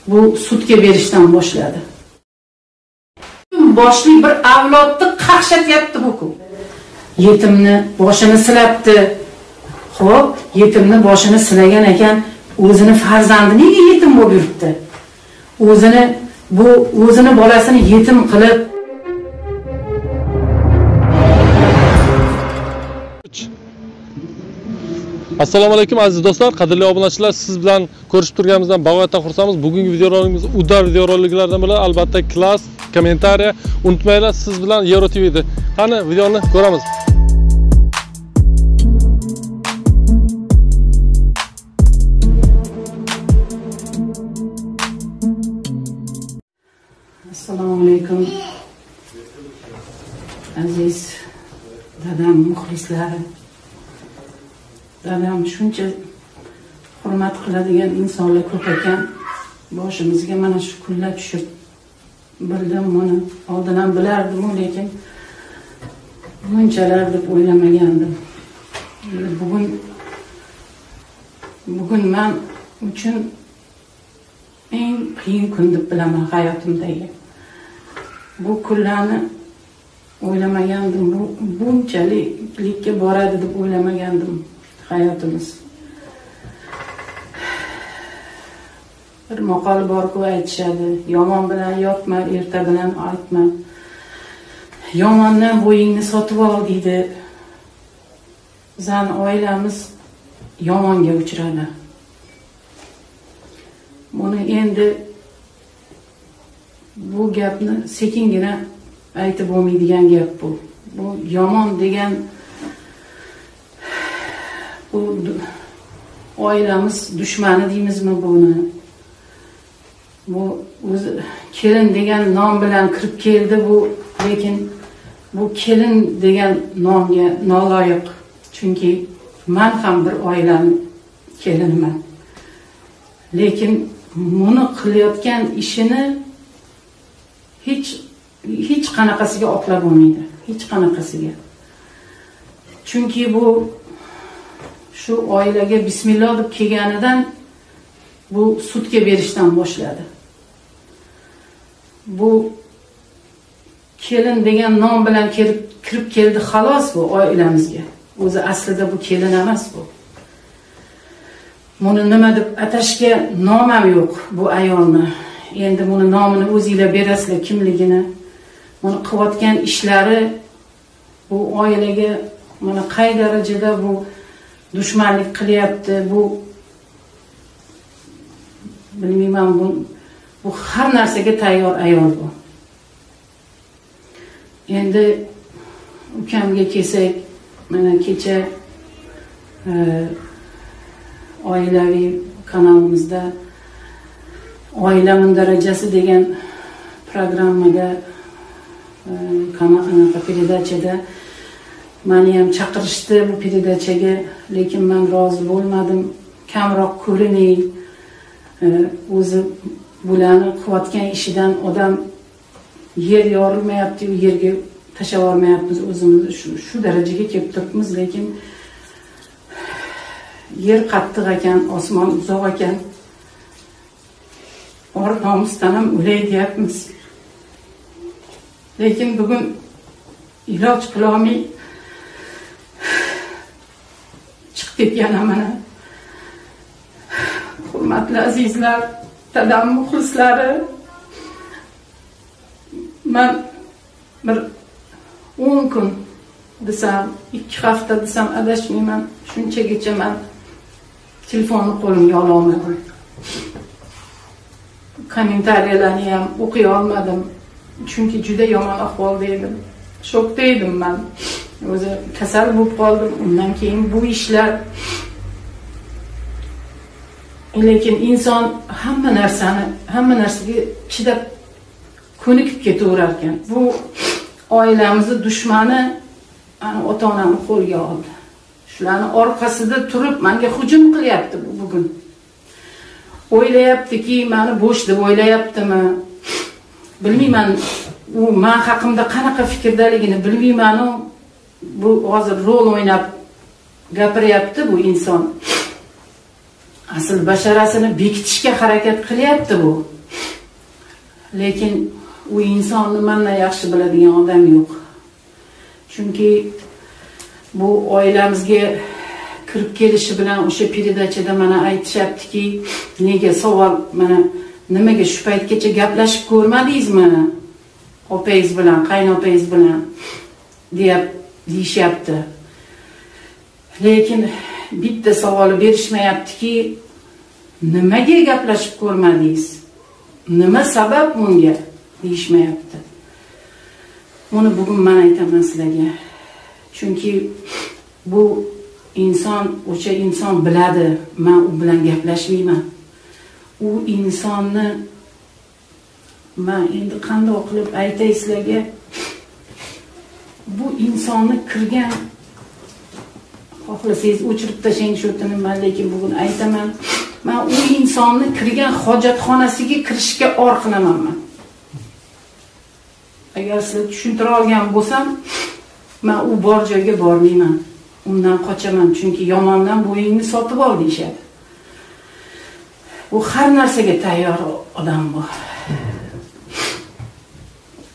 Bu sudga berishdan boshladi. Boshli bir avlodni qaqshatyapti bu ku. Yetimni boshini silabdi. Xo'p, yetimni boshini silagan ekan, o'zini farzandi nega yetim bo'lib yuribdi? O'zini bu o'zini bolasini yetim qilib. Assalomu alaykum aziz do'stlar, qadrli obunachilar, siz bilan ko'rishib turganimizdan bag'oyatdan xursandmiz. Bugungi videorolikimiz udar videoroliklardan bo'ladi. Albatta klass, kommentariya unutmanglar. Siz bilan Euro TV'da. Qani videoni ko'ramiz. Assalomu alaykum aziz dadam muxlislari. Dadam shuncha hurmat qiladigan insonlar ko'p ekan. Boshimizga mana shu kunlar tushib bildim buni. Oldin ham bilardim, lekin bunchalar deb o'ylamagandim. Bugun men uchun eng qiyin kun deb bilaman hayotimdagi. Bu kunlarni o'ylamagandim, bu bunchalikka boradi deb o'ylamagandim. Hayotimiz. Bir maqol bor-ku, aytishadi, yomon bilan yotma, erta bilan aytma. Yomondan bo'yingni sotib ol deydi. Bizning oilamiz yomonga uchradi. Buni endi bu gapni sekingina aytib bo'lmaydigan gap bu. Bu yomon degan bu oilamiz dushmani deymizmi buni? Bu o'zi kelin degan nom bilan kirib keldi bu, lekin bu kelin degan nomga noloyiq. Chunki men ham bir oilaning keliniman. Lekin buni qilayotgan ishini hech qanaqasiga oqlab bo'lmaydi, hech qanaqasiga. Chunki bu shu oilaga bismillah deb kelganidan bu sudga berishdan boshladi. Bu kelin degan nom bilan kirib keldi xolos bu oilamizga. O'zi aslida bu kelin emas bu. Buni nima deb atashga nom ham yo'q bu ayolni. Endi buni nomini o'zinglar berasizlar kimligini. Buni qilayotgan ishlari bu oilaga mana qay darajada bu dushmanlik qilyapti, bu bilmayman, bu har narsaga tayyor ayol bu. Endi ukamga kelsak, mana kecha oilaviy kanalimizda Oila mundarajasi degan programmada anaqa peredachada meni ham chaqirishdi bu peredachaga, lekin men rozi bo'lmadim. Kamroq ko'rinay, o'zi bularni qilayotgan ishidan odam yer yorilmayapti, yerga tashlab yubormayapmiz o'zimizni, shu darajaga kelib turibmiz, lekin yer qattiq ekan, osmon uzoq ekan. Or nomusdan ham o'lay deyapmiz. Lekin bugun iloj qilolmay chiqdik yana mana. Hurmatli azizlar, dadam muxlislari, men bir 10 kun desam, 2 hafta desam adashmayman, shunchagacha men telefonni qo'limga ola olmadim. Kommentariyalarni ham o'qiy olmadim, chunki juda yomon ahvolda edim. Shokda edim men. O'zi kasal bo'lib qoldim, undan keyin bu ishlar. Lekin inson hamma narsaga chidab ko'nikib ketaverar ekan. Bu oilamizni dushmani ota-onamni qo'lga oldi. Shularni orqasida turib menga hujum qilyapti bu bugun. O'ylayaptiki, meni bo'sh deb o'ylayaptimi? Bilmayman, u men haqimda qanaqa fikrdaligini bilmayman. Bu hozir rol o'ynab gapiryapti bu inson. Asl basharasini bekitishga harakat qilyapti bu. Lekin u insonni mendan yaxshi biladigan odam yo'q. Chunki bu oilamizga kirib kelishi bilan o'sha peredachada mana aytishyaptiki, nega savol, mana nimaga shu paytgacha gaplashib ko'rmadingizmi opangiz bilan, qaynopangiz bilan deyishyapti. Lekin bitta savoli berishmayaptiki, nimaga gaplashib ko'rmadingiz? Nima sabab bunga deyishmayapti. Buni bugun men aytaman sizlarga. Chunki bu inson, o'sha inson biladi, men u bilan gaplashmayman. U insonni men endi qanday qilib aytay sizlarga? Bu insonni kirgan, xohlasangiz o'chirib tashlang shu yerni, men lekin bugun aytaman. Men u insonni kirgan hojatxonasiga kirishga or qilaman men. Agar sizlar tushuntira olgan bo'lsam, men u bor joyga bormayman. Undan qochaman, chunki yomondan bo'yingni sotib ol deyishadi. U har narsaga tayyor odam bu.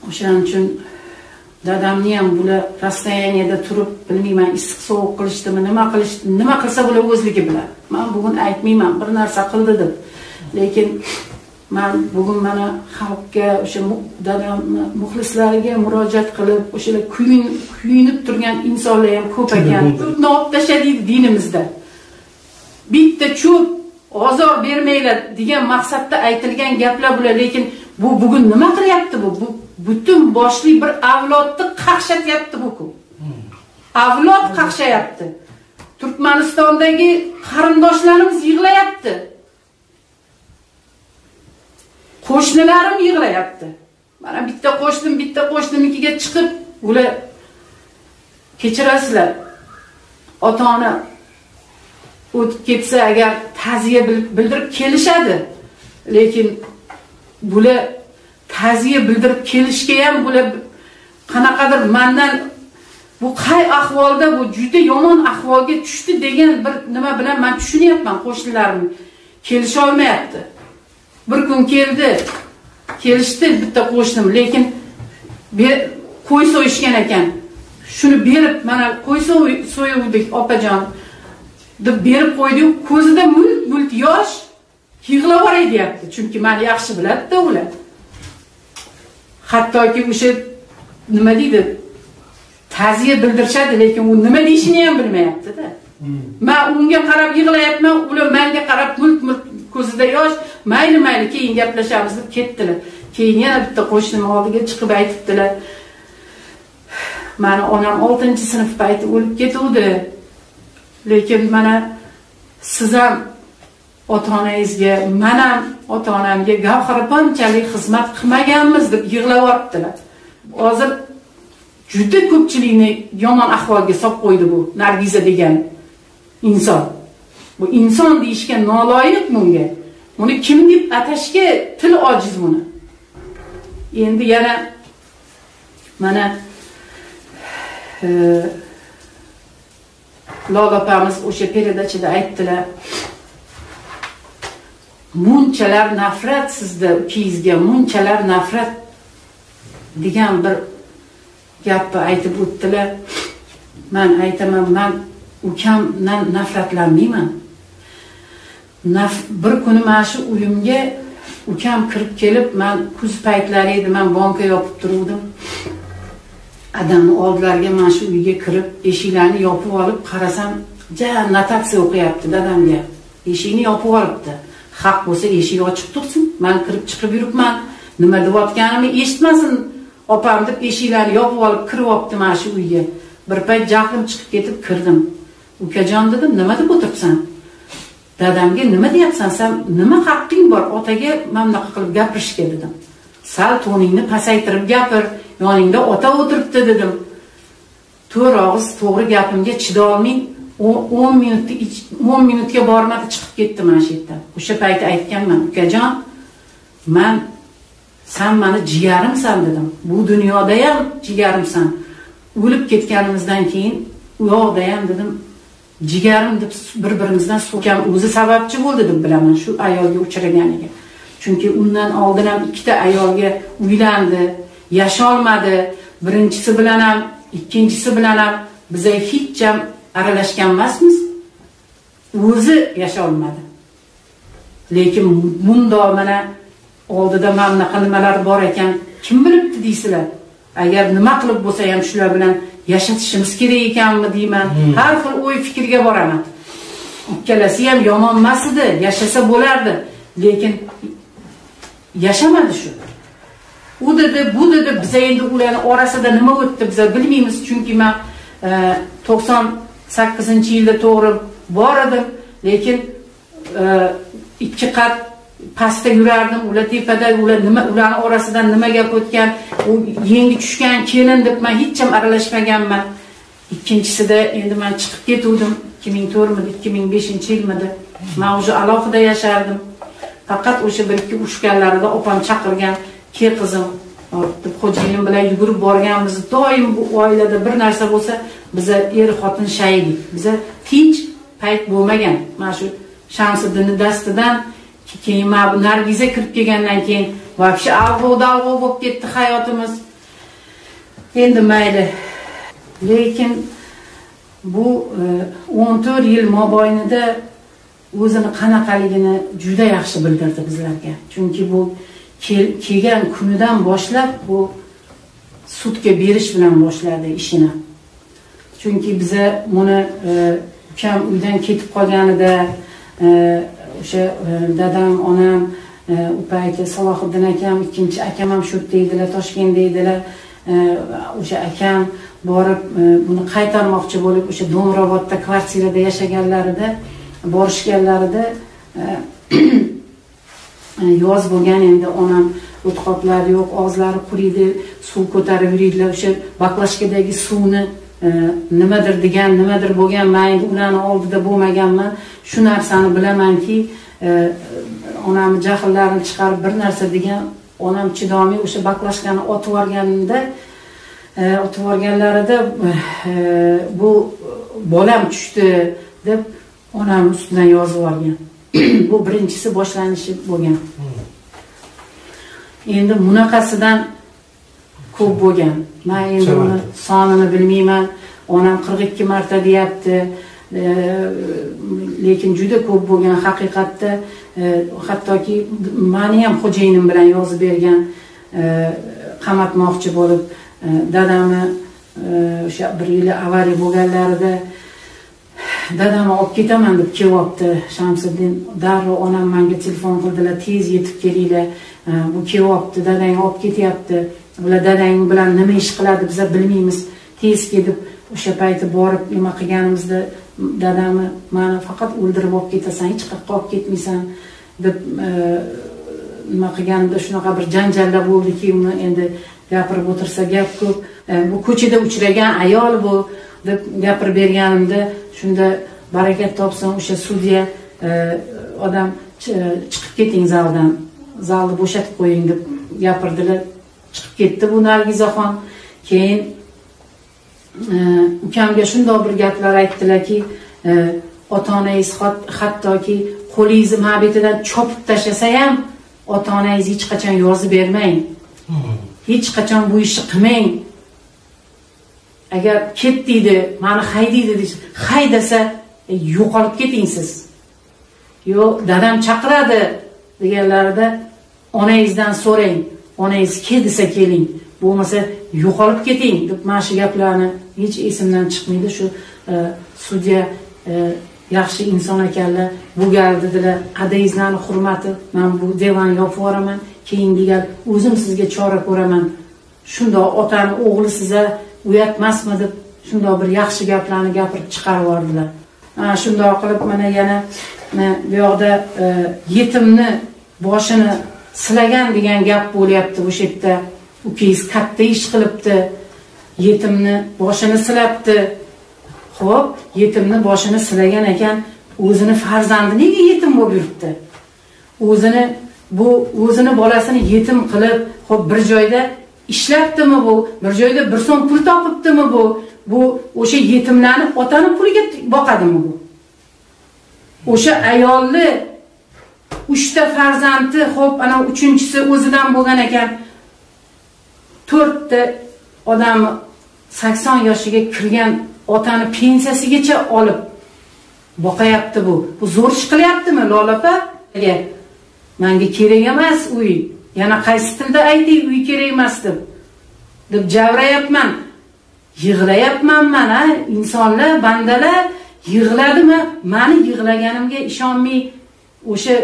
O'shaning uchun dadamni ham bular rasstoyaniyada turib, bilmayman, issiq sovuq qilishdimi, nima qilishdi, nima qilsa bular o'zligi biladi. Men bugun aytmayman, bir narsa qildi deb. Lekin men bugun mana xalqqa, o'sha dadamni muxlislariga murojaat qilib, o'shalar kuyinib turgan insonlar ham ko'p ekan. Cho'pni olib tashladik dinimizda. Bitta cho'p ozor bermanglar degan maqsadda aytilgan gaplar bular, lekin bu bugun nima qilyapti bu? Bu butun boshli bir avlodni qaqshatyapti bu-ku. Avlod qaqshayapti. Turkmanistondagi qarindoshlarimiz yig'layapti. Qo'shnilarim yig'layapti. Mana bitta qo'shnim, bitta qo'shnimnikiga chiqib, ular kechirasizlar. Ota-ona o'tib ketsa agar ta'ziya bildirib kelishadi. Lekin bular ta'ziya bildirib kelishga ham bular qanaqadir mendan bu qay ahvolda, bu juda yomon ahvolga tushdi degan bir nima bilan men tushunyapman, qo'shnilarim kelisha olmayapti. Bir kun keldi, kelishdi bitta qo'shnim, lekin qo'y so'yishgan ekan. Shuni berib, mana qo'y so'yuvdik opajon deb berib qo'ydi-yu, ko'zida mult-mult yosh, yig'lab yuboray deyapti. Chunki meni yaxshi biladi-da ular. Hattoki o'sha nima deydi, ta'ziya bildirishadi, lekin u nima deyishini ham bilmayapti-da. Men unga qarab yig'layapman, ular menga qarab mult-mult ko'zida yosh, mayli mayli keyin gaplashamiz deb ketdilar. Keyin yana bitta qo'shnim oldiga chiqib aytibdilar. Meni onam 6-sinf payti o'lib ketuvdi. Lekin mana siz ham ota-onangizga, men ham ota-onamga gavharponchalik xizmat qilmaganmiz deb yig'lab yubordilar. Hozir juda ko'pchilikni yomon ahvolga solib qo'ydi bu Nargiza degan inson. Bu inson deyishga noloyiq bunga. Uni kim deb atashga til ojiz buni. Endi yana mana Lola opamiz o'sha peredachida aytdilar. Munchalar nafrat sizda ukangizga, munchalar nafrat degan bir gapni aytib o'tdilar. Men aytaman, men ukamdan nafratlanmayman. Bir kuni mana shu uyimga ukam kirib kelib, men kuz paytlari edi, men banka yopib turuvdim. Adamni oldilariga mana shu uyga kirib, eshiklarni yopib olib qarasam, ja notatsiya o'qiyapti dadamga. Eshikni yopib olibdi. Haq bo'lsa eshik ochiq tursin, men kirib chiqib yuribman, nima deyotganimni eshitmasin opam deb eshiklarni yopib olib kirib olibdi mana shu uyga. Bir payt jahlim chiqib ketib kirdim. Ukajon dedim, nima deb o'tiribsan? Dadamga nima deyapsan sen? Nima haqqing bor otaga mana bunaqa qilib gapirishga dedim. Sal to'ningni pasaytirib gapir, yoningda ota o'tiribdi dedim. To'g'ri og'iz to'g'ri gapimga chidolmay 10 minutga bormadi, chiqib ketdi mana shu yerdan. O'sha payt aytganman, ukajon, men sen meni jigarimsan dedim. Bu dunyoda ham jigarimsan. O'lib ketganimizdan keyin u yoqda ham dedim, Jigarim deb bir-birimizdan so'kam o'zi sababchi bo'ldi deb bilaman shu ayolga uchraganiga. Chunki undan oldin ham ikkita ayolga uylandi, yasholmadi. Birinchisi bilan ham, ikkinchisi bilan ham biza hech ham aralashgan emasmiz. O'zi yasholmadi. Lekin bundoq mana oldida mana bunaqa nimalar bor ekan, kim bilibdi deysizlar. Agar nima qilib bo'lsa ham shular bilan yashatishimiz kerak ekanmi deyman. Har xil o'y fikrga boraman. Ikkalasi ham yomon emas edi, yashasa bo'lardi, lekin yashamadi shu. U dedi, bu dedi, biza endi ularning orasida nima o'tdi biza bilmaymiz, chunki men 98-yilda to'g'ri bor edim, lekin ikki qat pastda yurardim, ular tepada, ular nima, ularning orasidan nima gap o'tgan, u yengi tushgan kelin deb men hech ham aralashmaganman. Ikkinchisida endi men chiqib ketuvdim, 2004midi, 2005-yilmidi. Men o'sha alohida yashardim. Faqat o'sha bir ikki urushganlarida opam chaqirgan, "Kel qizim" deb xo'jayinim bilan yugurib borganmiz. Doim bu oilada bir narsa bo'lsa, biza er-xotin shaydik. Biza tinch payt bo'lmagan. Mana shu Shamsiddinning dastidan keyin mana bu Nargiza kirib kelgandan keyin вообще alg'ov-dalg'ov bo'lib ketdi hayotimiz. Endi mayli. Lekin bu 14 yil mobaynida o'zini qanaqaligini juda yaxshi bildirdi bizlarga. Chunki bu kelgan kunidan boshlab bu sudga berish bilan boshladi ishini. Chunki biza buni ukam uydan ketib qolganida o'sha dadam, onam, u payti Salohiddin akam, ikkinchi akam ham shu yerda edilar, Toshkentda edilar. O'sha akam borib buni qaytarmoqchi bo'lib o'sha Do'mravodda kvartirada yashaganlarida, borishganlarida yoz bo'lgan, endi onam o'tqoplari yo'q, og'izlari quriydi, suv ko'tarib yuriydilar. O'sha baklashkadagi suvni nimadir degan, nimadir bo'lgan, men endi ularning oldida bo'lmaganman. Shu narsani bilamanki, onamni jahllarini chiqarib bir narsa degan, onam chidolmay o'sha baklashkani otib yuborganida, otib yuborganlarida bu bolam tushdi deb onam ustidan yozib yuborgan. Bu birinchisi boshlanishi bo'lgan. Endi bunaqasidan ko'p bo'lgan. Men endi uni sonini bilmayman. Onam 42 marta deyapti. Lekin juda ko'p bo'lgan haqiqatda. Hattoki meni ham xo'jayinim bilan yozib bergan, qamatmoqchi bo'lib, dadamni o'sha bir yili avariya bo'lganlarida dadamni olib ketaman deb kelyapti Shamsiddin. Darrov onam menga telefon qildilar, tez yetib kelinglar, bu kelyapti, dadang olib ketyapti. Ular dadang bilan nima ish qiladi biza bilmaymiz. Tez kelib o'sha payti borib nima qilganimizda dadamni meni faqat o'ldirib olib ketasan, hech qayerga olib ketmaysan deb nima qilganimda shunaqa bir janjallar bo'ldiki, uni endi gapirib o'tirsa gap ko'p. Bu ko'chada uchragan ayol bu deb gapirib berganimda shunda barakat topsin o'sha sudya odam chiqib keting zaldan, zalni bo'shatib qo'ying deb gapirdilar. Chiqib ketdi bu Nargizaxon. Keyin ukamga shundoq bir gaplar aytdilarki, ota-onangiz hattoki qo'lingizni ma'betidan chopib tashlasa ham ota-onangiz hech qachon yozib bermang. Hech qachon bu ishni qilmang. Agar ket deydi, meni haydaydi deydi, haydasa yo'qolib keting siz. Yo'q, dadam chaqiradi deganlarida onangizdan so'rang. Onangiz kel desa keling, bo'lmasa yo'qolib keting deb mana shu gaplarni hech esimdan chiqmaydi. Shu sudya yaxshi inson ekanlar, bu gal dedilar, adangizlarni hurmati, men bu devani yopib yuboraman, keyingi gal o'zim sizga chora ko'raman. Shundoq otani o'g'li siza uyatmasmi deb shundoq bir yaxshi gaplarni gapirib chiqarib yubordilar. Mana shundoq qilib mana yana bu yoqda yetimni boshini silagan degan gap bo'lyapti o'sha yerda. Ukangiz katta ish qilibdi, yetimni boshini silabdi. Xo'p, yetimni boshini silagan ekan, o'zini farzandi nega yetim bo'lib yuribdi? O'zini bu o'zini bolasini yetim qilib, xo'p bir joyda Ishlabdimi bu? Bir joyda bir so'm pul topibdimi bu? Bu o'sha yetimlarni otani puliga boqadimi bu? O'sha ayolni 3 ta farzandi, xo'p, ana 3-chisi o'zidan bo'lgan ekan. 4 ta odam 80 yoshiga kirgan otani pensiyasigacha olib boqayapti bu. Bu zo'r ish qilyaptimi Lola opa? Menga kerak emas uy. Yana qaysi tilda aytay uy kerak emas deb. Deb javrayapman. Yig'layapman mana insonlar, bandalar yig'ladimi? Meni yig'laganimga ishonmay o'sha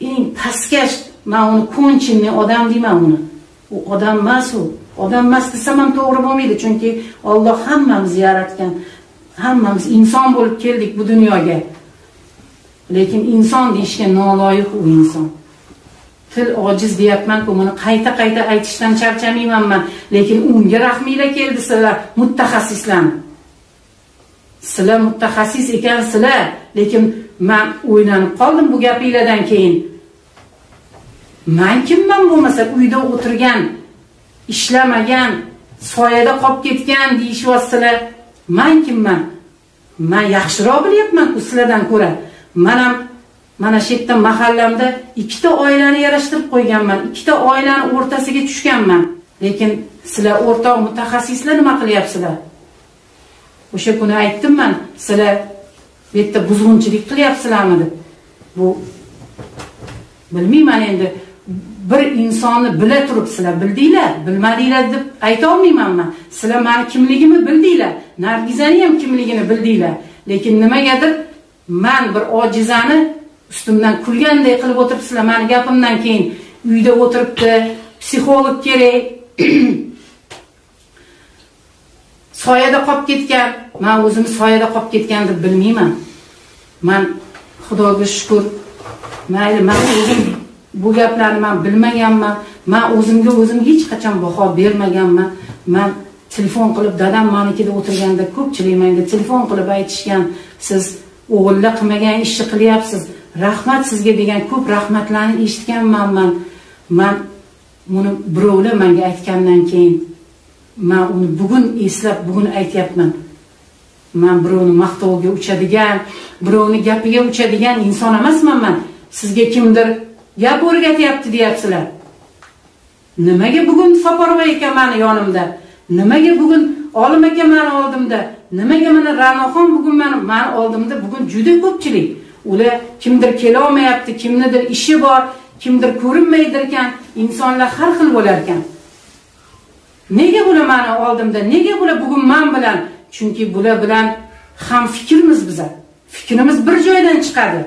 eng pastkash, men uni konchimni odam deyman uni. U odam emas u. Odam emas desam ham to'g'ri bo'lmaydi, chunki Alloh hammamizni yaratgan. Hammamiz inson bo'lib keldik bu dunyoga. Lekin inson deyishga noloyiq u inson. Til ojiz deyapman-ku, buni qayta-qayta aytishdan charchamayman men, lekin unga rahminglar keldi sizlar mutaxassislar. Sizlar mutaxassis ekansizlar, lekin men o'ylanib qoldim bu gapinglardan keyin. Men kimman bo'lmasa uyda o'tirgan, ishlamagan, soyada qolib ketgan deyishyapsizlar. Men kimman? Men yaxshiroq bilyapman-ku sizlardan ko'ra. Men ham mana shu yerda mahallamda 2 ta oilani yarashtirib qo'yganman, 2 ta oilani o'rtasiga tushganman. Lekin sizlar o'rtoq mutaxassislar nima qilyapsizlar? O'sha kuni aytdim men, sizlar bu yerda buzg'unchilik qilyapsizlarmi deb. Bu bilmayman endi, bir insonni bila turib sizlar bildinglar, bilmadinglar deb ayta olmayman men. Sizlar meni kimligimni bildinglar, Nargizani ham kimligini bildinglar. Lekin nimagadir men bir ojizani ustimdan kulganday qilib o'tiribsizlar. Meni gapimdan keyin uyda o'tiribdi, psixolog kerak, soyada qolib ketgan. Men o'zimni soyada qolib ketgan deb bilmayman. Men Xudoga shukr, mayli, men o'zim bu gaplarni men bilmaganman. Men o'zimga o'zim hech qachon baho bermaganman. Men telefon qilib, dadam menikida o'tirganda ko'pchilik menga telefon qilib aytishgan, siz o'g'illar qilmagan ishni qilyapsiz, rahmat sizga degan ko'p rahmatlarni eshitganman men. Men buni birovlar menga aytgandan keyin men uni bugun eslab, bugun aytyapman. Men birovni maqtoviga uchadigan, birovni gapiga uchadigan inson emasman men. Sizga kimdir gap o'rgatyapti deyapsizlar. Nimaga bugun Saparova aka meni yonimda? Nimaga bugun Olim aka meni oldimda? Nimaga mana Ra'noxon bugun meni oldimda? Bugun juda ko'pchilik. Ular kimdir kela olmayapti, kimnidir ishi bor, kimdir ko'rinmaydir ekan, insonlar har xil bo'lar ekan. Nega bular meni oldimda? Nega bular bugun men bilan? Chunki bular bilan ham fikrimiz biza. Fikrimiz bir joydan chiqadi.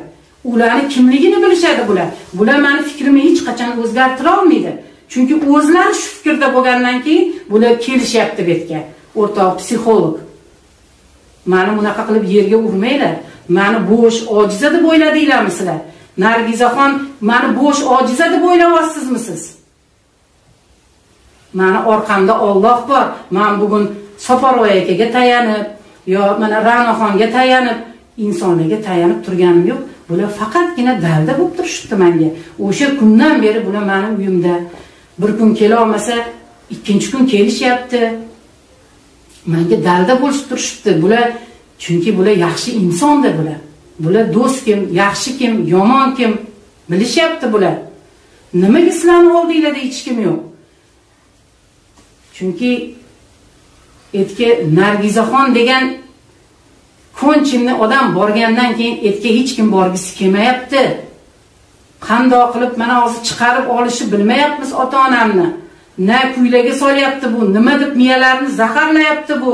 Ularni kimligini bilishadi bular. Bular meni fikrimni hech qachon o'zgartira olmaydi. Chunki o'zlari shu fikrda bo'lgandan keyin bular kelishyapti bu yerga. O'rtoq psixolog. Meni bunaqa qilib yerga urmanglar. Meni bo'sh ojiza deb o'yladinglarmi sizlar? Nargizaxon meni bo'sh ojiza deb o'ylayapsizmi siz? Meni orqamda Alloh bor. Men bugun Saparova akaga tayanib yo mana Ra'noxonga tayanib, insonlarga tayanib turganim yo'q. Bular faqatgina dalda bo'lib turishibdi menga. O'sha kundan beri bular meni uyimda. Bir kun kela olmasa, ikkinchi kun kelishyapti. Menga dalda bo'lib turishibdi bular, chunki bular yaxshi insonda bular. Bular do'st kim, yaxshi kim, yomon kim bilishyapti bular. Nimaga sizlarni oldinglarda hech kim yo'q? Chunki etga Nargizaxon degan konchimni odam borgandan keyin etga hech kim borgisi kelmayapti. Qandoq qilib mana hozir chiqarib olishni bilmayapmiz ota-onamni. Na kuylaga solyapti bu, nima deb miyalarini zaharlayapti bu.